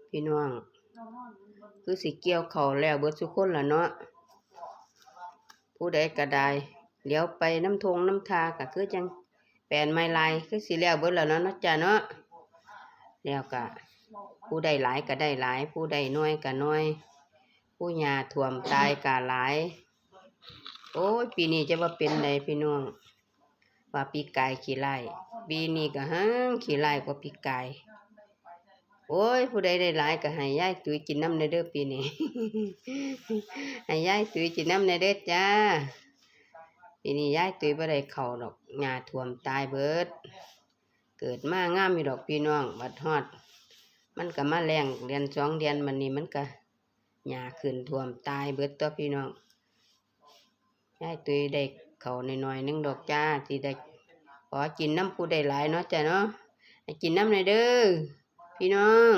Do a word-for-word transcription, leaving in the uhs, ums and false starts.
พี่น้อง คือสิเกี่ยวข้าวแล้วเบิดซุคนล่ะเนาะ ผู้ใดก็ได้ เหลียวไปนำท่งนำท่าก็คือจั่งแปนไม้ลาย คือสิแล้วเบิดแล้วเนาะ เนาะจ้าเนาะ แล้วก็ ผู้ได้หลายก็ได้หลาย ผู้ได้น้อยก็น้อย ผู้หญ้าท่วมตายก็หลาย โอ้ย ปีนี้จะว่าเป็นใดพี่น้อง ว่าปีกายขี้ร้าย ปีนี้ก็แฮ่งขี้ร้ายกว่าปีกาย โอ้ย ผู้ใดได้หลายก็ให้ยายตุ้ยกินนำแหน่เด้อปีนี้ ให้ยายตุ้ยกินนำแหน่เด้อจ้า ปีนี้ยายตุ้ยบ่ได้ข้าวดอก หญ้าท่วมตายเบิด เกิดมางามอยู่ดอกพี่น้อง บัดฮอด มันก็มาแล้งเดือนสองเดือน บัดนี้มันก็หญ้าขึ้นท่วมตายเบิดตั๊วพี่น้อง ยายตุ้ยได้ข้าวน้อยๆหนึ่งดอกจ้า สิได้ขอกินนำผู้ได้หลายเนาะจ้าเนาะ ให้กินนำแหน่เด้อ พี่น้อง